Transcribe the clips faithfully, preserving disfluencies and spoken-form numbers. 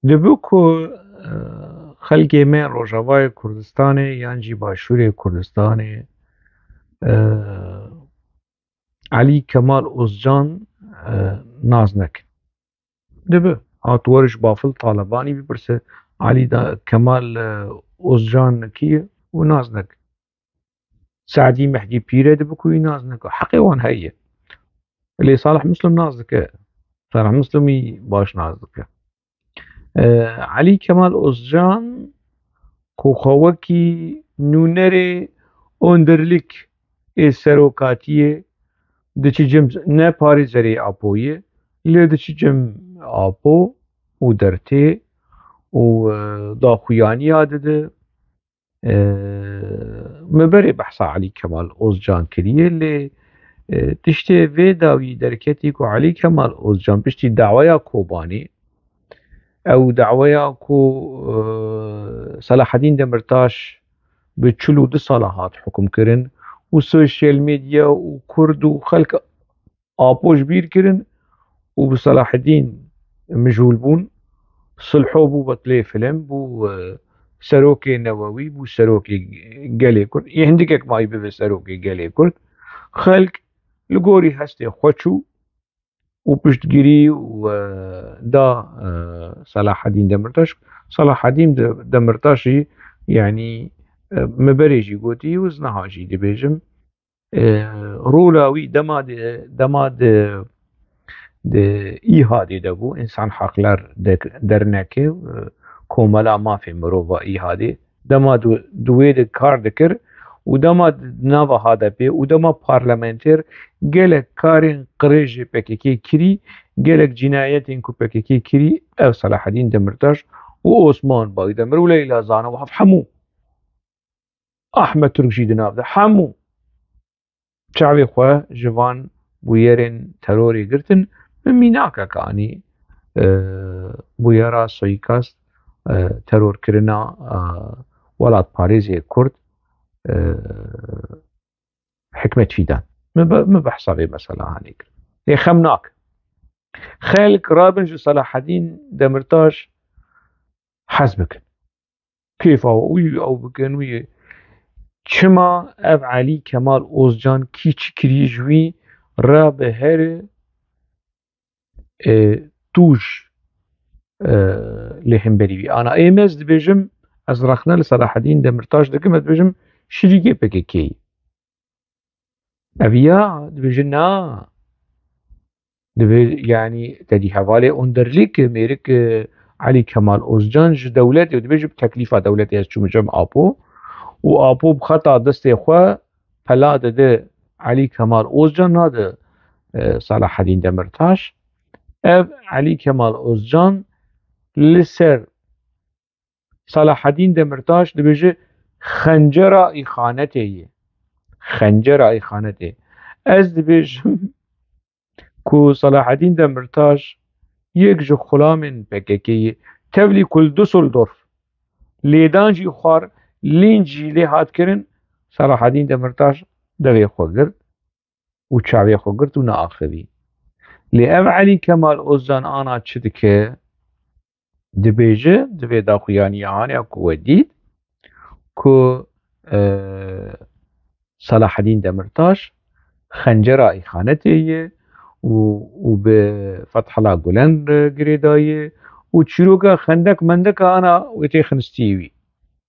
Dibi ku e, xelkê me Rojavayê Kurdistanê yan jî Başûrê Kurdistanê e, Elî Kemal Ozcan e, nas nekin. Dibi. Hat weriş Bafil Talebanî bipirse Elî da Kemal e, Ozcan kî û nas nekin. Sadî Mehdî Pîre dibi ku wî nas nekin. Heqê wan heye. Lê Salih Muslim nas dike. Salih Muslim wî baş nas dike. E, Elî Kemal Ozcan ku xwe wekî nûnerê Önderlik ê serokatiyê diçi cem ne parêzerê Apoyê, lê diçi cem Apo û dertê û e, daxuyaniya dide. E, me berê behsa Elî Kemal Ozcan kiriye, lê e, tiştê vê dawî derketî ku Elî Kemal Ozcan piştî dawaya Kobanê, ew dawaya ku e, Selahedîn Demirtaş bi çil û du sala hat hukm kirin û sosyal medya û Kurd û xelk Apo ji bîr kirin û bi Selahedîn mijûl bûn. Silho bû betlê film, bû e, serokê newewî, bû serokê gelê Kurd. Yê hindikek mayî bibe serokê gelê Kurd. Xelk li gorî hestê xwe çû û piştgirî û e, da e, Selahedîn Demirtaş. Selahedîn De- Demirtaş jî, yanî e, me berê jî gotî û ez niha jî dibêjim. E, rola wî dema di, dema di, di İHA'dê de bû, Însan Haklar de, Dernekê, e, Komela Mafê Mirova İHA'dê. Dema di, di wê de kar dikir û dema di nava HDP'ê û dema parlamenter gelek karên qirêjê P K K kirî, gelek cinayetên ku P K K kirî, ev Selahedîn Demirtaş û Osman Baydemir û Leyla Zana û hev hemû Ahmet Turk jî di nav de hemû çavê xwe ji van bûyerên terorê girtin. Min mînakek anî, e, bûyera suîkast, e, terorkirina, e, welatparêzê Kurd, e, Hikmet Fîdan. Min be-, min behsa vê mesela hanê kir. Lê xem nak. Xelk rabin ji Selahedîn Demirtaş hez bikin. Kêfa wî ew bikin wî. Çima ev Elî Kemal Ozcan kî çi kirî ji wî re bi her e, tûj e, lê hemberî wî. Ana êm ez dibêjim, ez rexne li Selahedîn Demirtaş dikim, ez dibêjim şirîkê P K K'yî. Ev ya dibêje na. Dibê, yanî, te dî hevalê Önderlik, mêrik, e, Elî Kemal Ozcan ji dewletê, dibê ji teklîfa dewletê ez çûme cem Apo û Apo bi xeta destê xwe pela dide Elî Kemal Ozcan, nade, e, Selahedîn Demirtaş. Ev Elî Kemal Ozcan li ser Selahedîn Demirtaş dibêje xencera îxanetê ye. Xencera îxanetê. Ez dibêjim ku Selahedîn Demirtaş yek ji xulamên P K K'yê tevlî ku li Düsseldorf lêdan jî xwar, lînc jî lê hat kirin, Selahedîn Demirtaş devê xwe girt û çavê xwe girt û neaxivî. Lê ev Elî Kemal Ozcan ana çi dike? Dibêje, di vê daxuyaniya hanê ku we dît, ku, e, Selahedîn Demirtaş xencera îxanetê ye û, û bi Fethullah Gulen re girêdayê û çîroka xendek mendeka ana wê tê xinistiyê wî.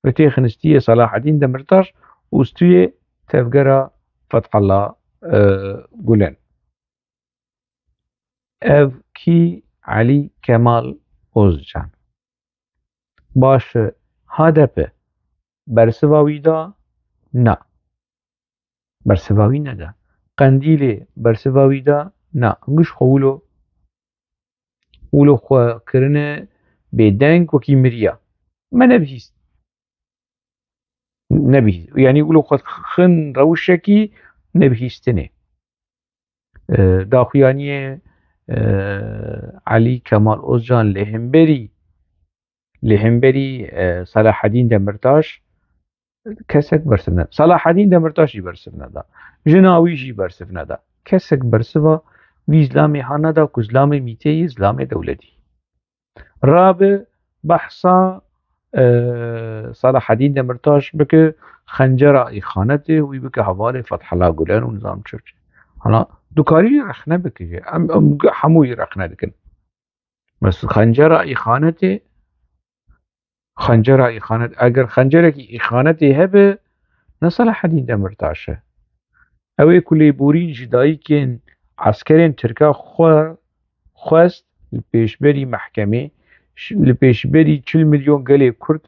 Wê tê xinistiye Selahedîn Demirtaş û stûyê tevgera Fethullah, e, Gulen. Ev kî? Elî Kemal Ozcan. Baş e, H D P bersiva wî da? Na. Bersiva wî neda. Qendîlê bersiva wî da? Na. Giş xwe wilo, wilo xwe kirine bêdeng wekî miriya. Me nebihîst. Nebihîst. Yanî wilo xwe xin rewişekî nebihîstinê. E, daxuyaniyê, e, Elî Kemal Ozcan li hemberî, li hemberî, e, Selahedîn Demirtaş kesek bersiv neda. Selahedîn Demirtaş jî bersiv neda. Jina wî jî bersiv neda. Kesek bersiva vî zilamê ha neda ku zilamê mîtê yê, zilamê dewletî. Rabe behsa, e, Selahedîn Demirtaş bike, xencera îxanetê, wî bike hevalê Fethullah Gulen û nizam çi. Hala, tu karî rexne bike jî. Em, em hemû yî rexne dikin. Mes xencera îxanetê, xencera îxanet, eger xencerekî îxanetê hebe, ne Selahedîn Demirtaş e. Ew ê ku lêborîn ji dayikên eskerên Tirka xwe xwest li pêşberî mehkemê, ş-, li pêşberî çil milyon gelê Kurd,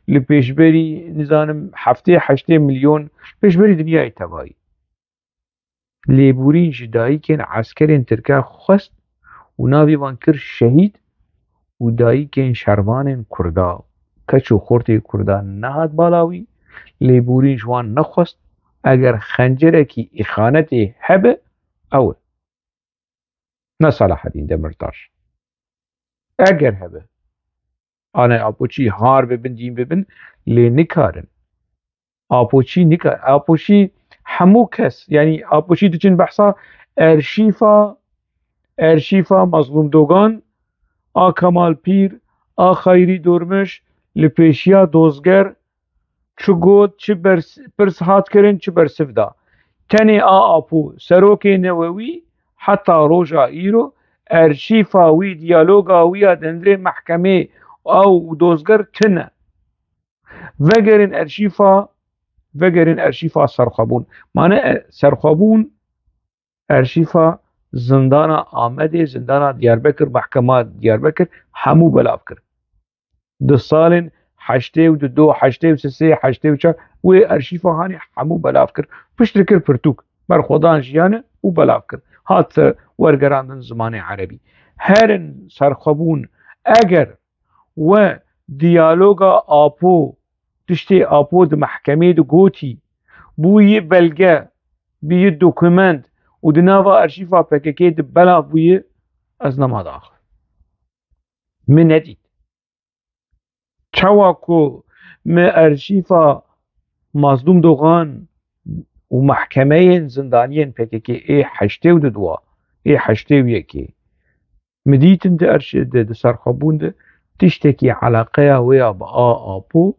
li pêşberî, nizanim, heftê heştê milyon, li pêşberî dinyayê tevayî. Lêborîn ji dayikên eskerên Tirka xwest û navê wan kir şehîd û dayikên şervanên Kurda, keç û xortê Kurda nehat bala wî, lêborîn ji wan nexwest, eger xencerekî îxanetê hebe, ew e. Ne Selahedîn Demirtaş. Eger hebe. Anay Apoçî har bibin, dîn bibin, lê nikarin. Apoçî nikar. Apoçî hemû kes, yanî Apoçî diçin behsa erşîfa, erşîfa Mazlûm Dogan, a Kemal Pîr, a Xeyrî Dormiş, li pêşiya dozger, çi got, çi bers-, pirs hat kirin, çi bersiv da. Tenê a Apo, serokê newewî, heta roja îro, erşîfa wî, diyaloga wî ya di hundirê mehkemê ew û dozger tune. Vegerin erşîfa, vegerin erşîfa Serxwebûn. Mane, e, Serxwebûn, erşîfa zindana Amedê, zindana Diyarbekir, mehkema Diyarbekir hemû belav kir. Di salên heştê û du, heştê û sê, heştê û çar wê erşîfa hanê hemû belav kir. Piştre kir pirtûk, berxwedan jiyane û belav kir. Hat, e, wergerandin zimanê erebî. Herin Serxwebûn, eger we diyaloga Apo, tiştê Apo di mehkemê de gotî, bûyî belge, bûyî dokument û di nava erşîfa P K K de belav bûyî, ez nema diaxivim. Min nedît. Çawa ku me erşîfa Mazlûm Dogan û mehkemeyên zindaniyên P K K ê heştê û du, ê heştê û yekê, min dîtin di erş-, di, di Serxwebûn de tiştekî eleqeya wê ya bi a Apo,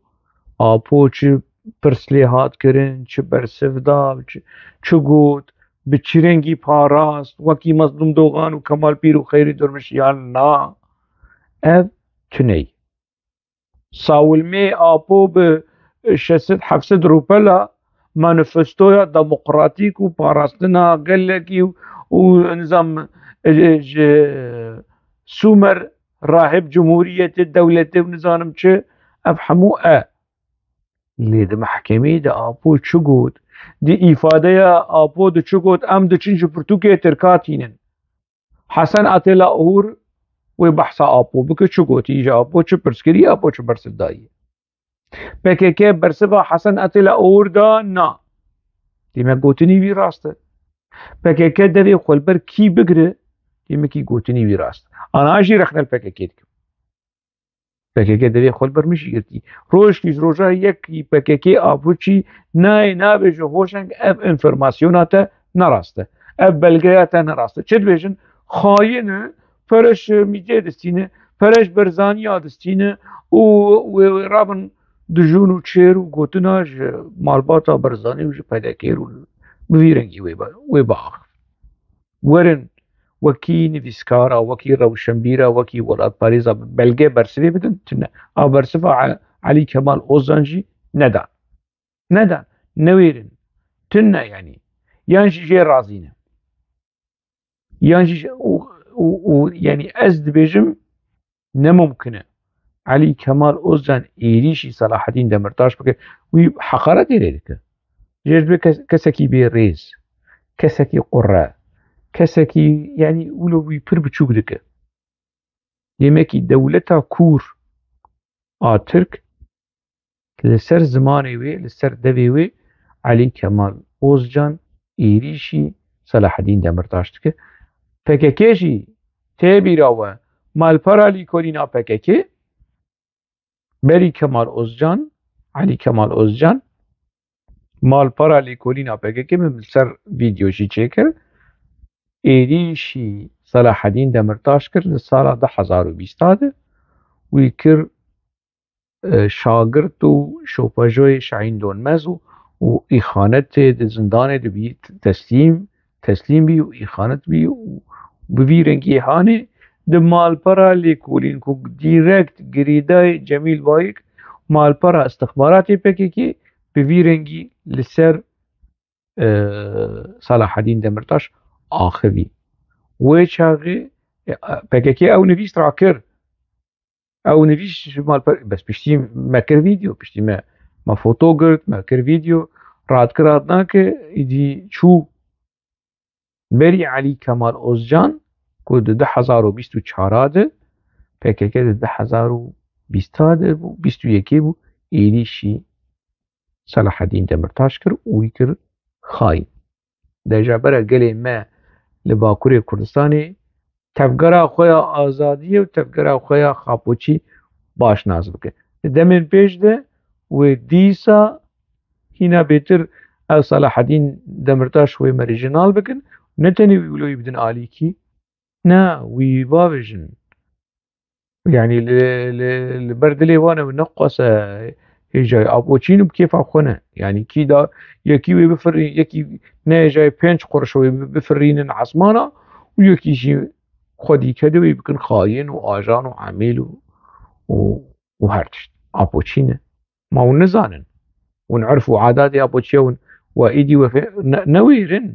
Apo çi pirs lê hat kirin, çi bersiv da, çi, çi got, bi çi rengî parast, wekî Mazlûm Dogan û Kemal Pîr û Xeyrî Dormiş yan na. Ev tuneyî. Sawilmê Apo bi şeş sed heft sed rûpela manifestoya demokratîk û parastina gelekî û, û nizam, e, ji Sumer rahib cumhuriyetê, dewletê û nizanim çi, ev hemû e. Lê di mehkemeyê de Apo çi got? Di îfadeya Apo de çi got? Em diçin ji pirtûkê Tirka tînin. Hesen Atilla Oğur wê behsa Apo bike, çi gotî ji Apo, çi pirs kirî, Apo çi bersiv dayî. P K K bersiva Hesen Atilla Oğur da, na. Demek gotinî wî rast e. P K K devê xwe li ber kî bigire, demekî gotinî wî rast e. Ana jî rexne li P K K dikim. P K K devê xwe li ber min jî girtî. Rojkî ji roja yekî P K K Apoçî nayê nabêje hoşeng ev informasyona te ne rast e. Ev belgeya te ne rast e. Çi dibêjin? Xayîn e, pere ji Mîtê distîne, pere ji Berzaniya distîne û wê, wê rabin dijûn û çêr û gotina ji malbata Berzanî û ji P D K û bi vî rengî wê ba-, wê biaxivin. Werin wekî nivîskara, wekî rewşenbîra, wekî welatparêza belge bersivê bidin, tune. A bersiva E-, Elî Kemal Ozcan jî nedan. Nedan. Newêrin. Tune yanî. Yan jî jê razî ne. Yan jî jê, û, û, û, yanî ez dibêjim, ne mumkin e Elî Kemal Ozcan êrîşî Selahedîn Demirtaş bike. Wî heqaretê lê dike. Jê dibe kes-, kesekî bê rêz, kesekî qure, kesekî, yanî wilo wî pir biçûk dike. Demekî dewleta kûr a Tirk li ser zimanê wê, li ser devê wê Elî Kemal Ozcan êrîşî Selahedîn Demirtaş dike. P K K jî tê bîra we malpera lîkolîna P K K, berî Kemal Ozcan, Elî Kemal Ozcan, malpera lêkolîna P K K, min li ser vîdeo jî çêkir, êrîşî Selahedîn Demirtaş kir li sala du hezar û bîst de, wî kir e, şagirt û şopejoyê Şahîn Donmez û, û îxanetê di zindanê de bî teslîm, teslîm bî û îxanet bî û bi vî rengî hanê di malpera lêkolîn ku direkt girêdayê Cemîl Bayik malpera istixbaratê P K K bi vî rengî li ser e, Selahedîn Demirtaş axivî. Wê çaxê, e, P K K ew nivîs rakir. Ew nivîs ji malper-, bes piştî me kir vîdeo, piştî me, me foto girt, me kir vîdeo, radkir radnake, îdî çû berî Elî Kemal Ozcan, ku di du hezar û bîst û çar de, P K K di du hezar û bîst de bû, bîst û yekê bû, êdî şî Selahedîn Demirtaş kir û wî kir xayîn. De ji bera gelê me li Bakurê Kurdistanê tevgera xwe ya azadiyê û tevgera xwe ya xapoçî baş nas bike. Di demên pêş de wê dîsa hîna bêtir ev Selahedîn Demirtaş wê merî ji nal bikin. Ne tenê wî wilo wî bidin alîkî. Na, wî bavêjin. Yanî li, li, li ber dilê wan ew ne qase hêjayî apoçîn û bi kêfa xwe ne. Yanî kî da yekî wê bifirî, yekî ne hêjayî pênc quruş wê bi-, bifirînin esmana û yekî jî xwe dîke de wê bikin xayîn û ajan û emîl û, û, û her tişt. Apoçî ne. Ma hûn nizanin. Hûn urf û adetê apoçiya hûn we îdî we fê-, ne, newêrin.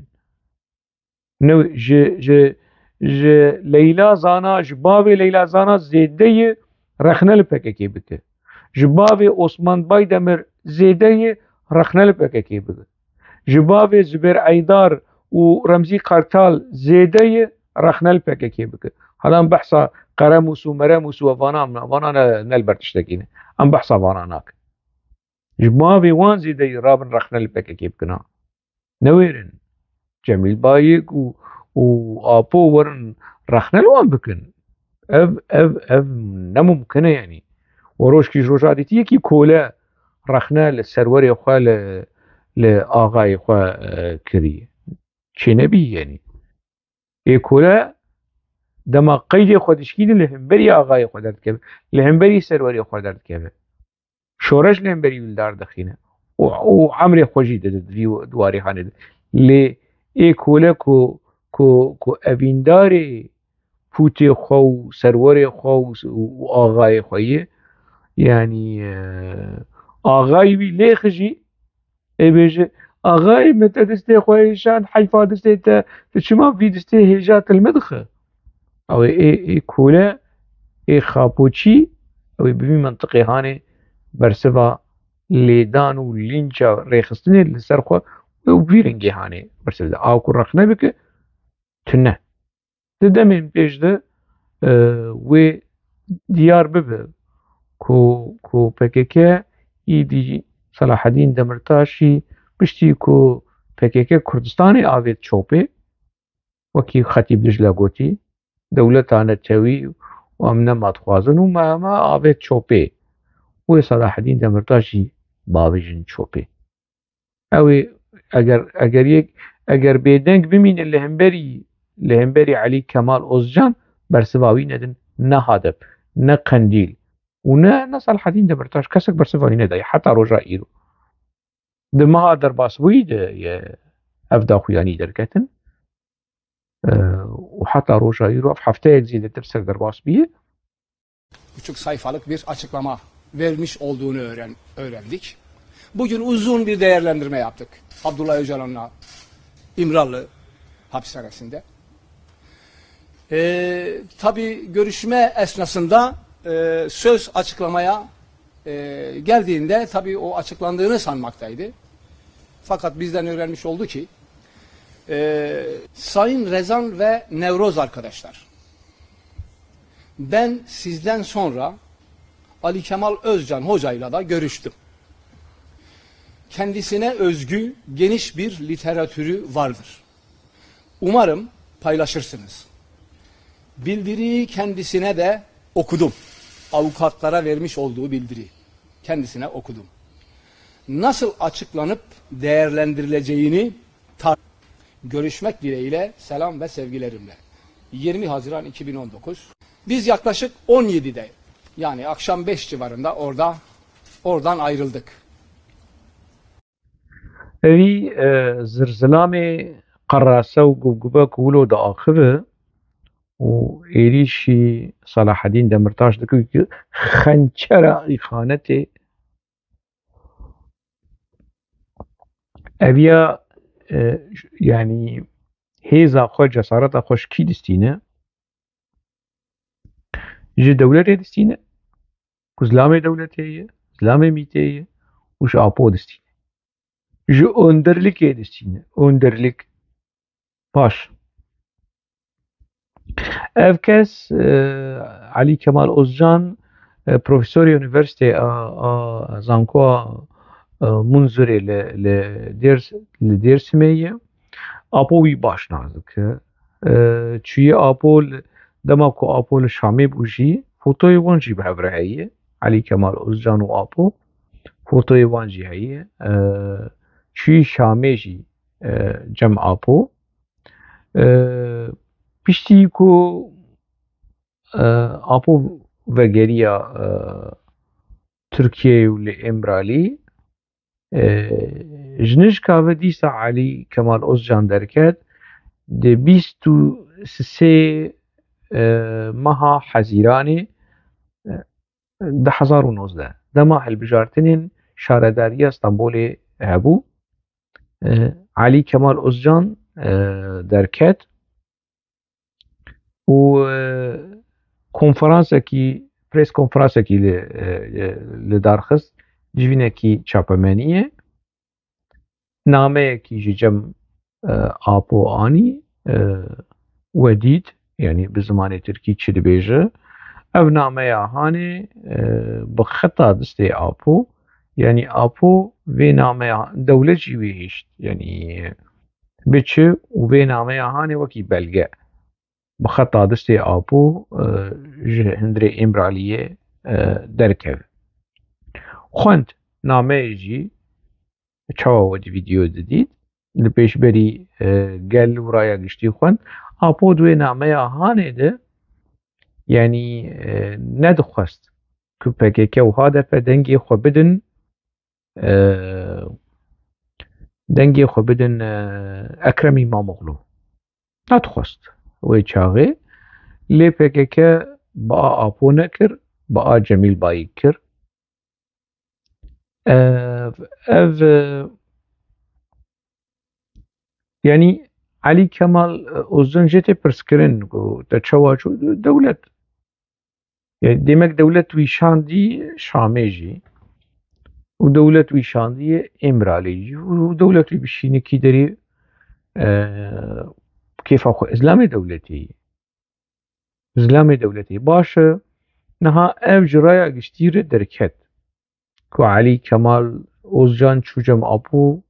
Ne, ji, ji, ji Leyla Zana, ji bavê Leyla Zana zêde ye rexne li P K K bike. Ji bavê Osman Baydemir zêde ye rexne li P K K bike. Ji bavê Zubêr Eydar û Remzî Kartal zêde ye rexne li P K K bike. Hala em behsa Qeremus û Meremus û vana, vana ne, ne li ber tiştekî ne. Em behsa vana nakin. Ji bavê wan zêde ye rabin rexne li P K K bikin ha. Newêrin. Cemîl Bayik û, û Apo werin rexne li wan bikin. Ev, ev, ev ne mumkin e yanî. We rojkî ji roja dîtî yekî kole rexne li serwerê xwe, li, li axayê xwe, e, kiriye. Çênebî yanî. Ê kole dema qeydê xwe dişkîne li hemberî axayê xwe derdikeve, li hemberî serwerê xwe derdikeve. Şoreş li hemberî wî li dar dixîne û, û emrê xwe jî dide di vî, di warê hanê de. Lê ê kole ku, ku, ku evîndarê pûtê xwe û serwerê xwe û, û, û axayê xwe ye, yanî, e, axayî wî lêxijî, ê bêje, axayê min te distê xwe hêşand, heyfa distê te, tu çima vî distê hêja til min dixe? Ew ê, ê, ê kole, ê xapoçî, ew ê bi vî mentiqê hanê bersiva lêdan û lînça rêxistinê li ser xwe û vî rengê hanê bersiv de. Aw ku rexne bike, tune. Di demên pêş de, e, wê diyar bibe ku, ku P K K îdî Selahedîn Demirtaşî piştî ku P K K Kurdistanê avêt çopê, wekî Xetîb Dicla gotî, dewleta netewî û em nema dixwazin û me hema avêt çopê. Wê Selahedîn Demirtaş jî bavêjin çopê. Ew ê eger, eger yek, eger bêdeng bimîne li hemberî, li hemberî Elî Kemal Ozcan bersiva wî nedin, ne Hadep, ne Qendîl û ne, ne Selahedîn Demirtaş, kesek bersiva wî nedaye heta roja îro. Di meha derbasbûyî de ye ev daxuyanî derketin. Eee, û heta roja îro ev hefteyek zêdetir ser derbas bûye. Buçuk sayfalık bir açıklama vermiş olduğunu öğren-, öğrendik. Bugün uzun bir değerlendirme yaptık Abdullah Öcalan'la İmralı hapishanesinde. Ee, tabii görüşme esnasında, e, söz açıklamaya, e, geldiğinde tabii o açıklandığını sanmaktaydı. Fakat bizden öğrenmiş oldu ki, e, Sayın Rezan ve Nevroz arkadaşlar, ben sizden sonra Ali Kemal Özcan hocayla da görüştüm. Kendisine özgü geniş bir literatürü vardır. Umarım paylaşırsınız. Bildiriyi kendisine de okudum. Avukatlara vermiş olduğu bildiri. Kendisine okudum. Nasıl açıklanıp değerlendirileceğini tar-, görüşmek dileğiyle selam ve sevgilerimle. Yirmi Haziran iki bin on dokuz. Biz yaklaşık on yedide, yani akşam beş civarında orada Oradan ayrıldık. Evî e, zirzilamê qerase û gubgube ku wilo diaxive û êrîşî Selahedîn Demirtaş dike ku xençera îxanetê eviya e, yanî hêza xwe, cesareta xwe ji kî distîne? Ji dewletê distîne, ku zilamê dewletê ye, zilamê mîtê ye û ji Apo distîne. Ji Önderlikê distîne. Önderlik. Baş. Ev kes, e, Elî Kemal Ozcan, e, profesorê Unîversîteyê a, a Zankoa e, Munzurê li, li, Dêrs, li Dêrsimê ye. Apo wî baş nas dike. E, çûyî Apo li, dema ku Apo li Şamê bû jî, fotoyê wan jî bi hev re heye. Elî Kemal Ozcan û Apo. Fotoyê wan jî heye. E, çûyî Şamê jî e, cem Apo. E, piştî ku e, Apo vegeriya e, Tirkiyeyê û li Îmralî, e, ji nijka ve dîsa Elî Kemal Ozcan derket, di bîst û sê e, meha Hezîranê e, du hezar û nozdeh, dema hilbijartinên Şaredariya Stenbolê hebû, e, Elî Kemal Ozcan e, derket û e, konferansekî, press konferansekî li, e, e, li dar xist, civînekî çapemeniyê, nameyekî ji cem e, Apo anî, e, we dît, yanî bi zimanê tirkî çi dibêje. Ev nameya hanê e, bi xeta distê Apo, yanî Apo vê nameya, dewlet jî wê hişt, yanî biçi û vê nameya hanê wekî belge bi xeta distê Apo e, ji hundirê Îmraliyê e, derkeve. Xwend nameyê jî, çawa we di vîdeo didît, li pêşberî e, gel û raya giştî xwend. Apo di wê nameya hanê de, yanî e, nedixwest ku P K K û H D P dengê xwe bidin, e, dengê xwe bidin e, Ekrem Îmamoğlu. Nedixwest wê çaxê. Lê P K K bi a Apo nekir, bi a Cemîl Bayik kir. Ev, ev, e, yanî Elî Kemal e, Ozcan jê tê pirskirin ku te çawa çû dewlet. Yanî demek dewlet wî şandî Şamê jî. Û dewlet wî şandiye Îmralê jî. Û dewlet wî bişîne kî derê e, kêfa xwe, zilamê dewletê ye. Zilamê dewletê. Baş e, niha ev ji raya giştî re derket. Ku Elî Kemal Ozcan çû cem Apo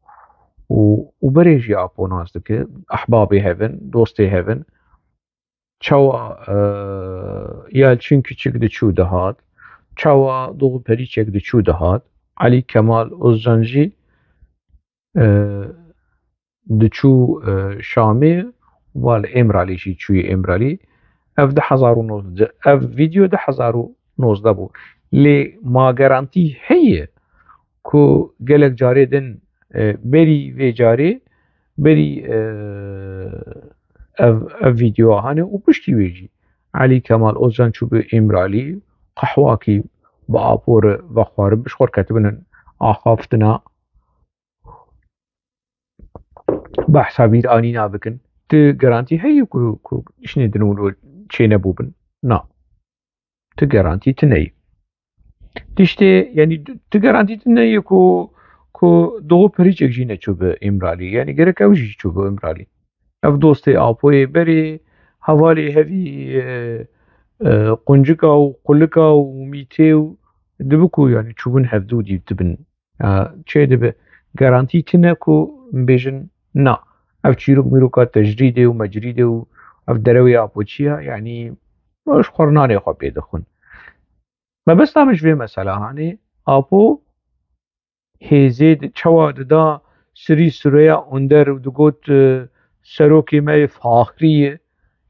û, û berê jî Apo nas dike. Ehbabê hev in, dostê hev in. Çawa e, Yalçin Küçük diçû dihat, çawa Doğu Perinçek diçû dihat, Elî Kemal Ozcan jî e, diçû e, Şamê, wa li Îmralî jî çûyî Îmralî. Ev du hezar û nozdeh, ev vîdeo du hezar û nozdeh bû. Lê ma garantî heye ku gelek carê din e, berî vê carê, berî e, ev, ev vîdeoya hanê û piştî wê jî Elî Kemal Ozcan çû bi Îmralî, qehwakî bi Apo re vexwarin, bi ji xwe re ketibin axaftina, behsa bîranîna bikin. Tu garantî heye ku, ku tiştên din wilo çênebûbin? Na. Tu garantî tune ye. Tiştê, yanî tu garantî tune ye ku, ku Doğu Perinçek jî neçû bi Îmralî. Yanî gerek ew jî çû bi Îmralî. Ev dostê Apoyê berê, hevalê hevî e, e, quncika û qulika û mîtê û dibi ku yanî çûbin hevdû dî dibin. E, çê dibe garantî tune ku bêjin na. Ev çîrok mîroka tecrîdê û mecrîdê û ev derewê Apo çi ya, yanî ji xwe re nanê xwe pê dixwin. Mebesta min ji vê mesela hanê, Apo hêzê di, çawa dida Sirî Sureya Onder û digot, e, serokê me yê faxrî ye,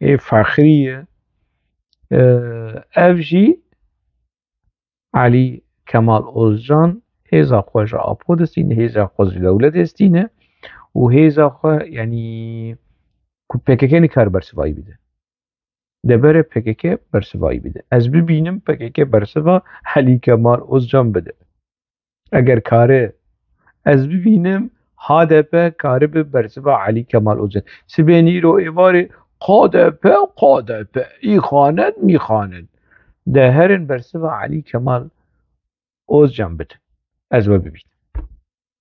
ê fexrî ye. E, ev jî Elî Kemal Ozcan hêza xwe ji Apo distîne, hêza xwe ji dewletê distîne û hêza xwe, yanî, ku P K K nikare bersivayî bide. Debere P K K bersivayî bide. Ez bibînim P K K bersiva Elî Kemal Ozcan bide. Eger kare ez bibînim, H D P kare bi bersiva Elî Kemal Ozcan. Sibê nîro êvarê K D P, K D P, îxanet, mîxanet. De herin bersiva Elî Kemal Ozcan bidin. Ez we bibînim.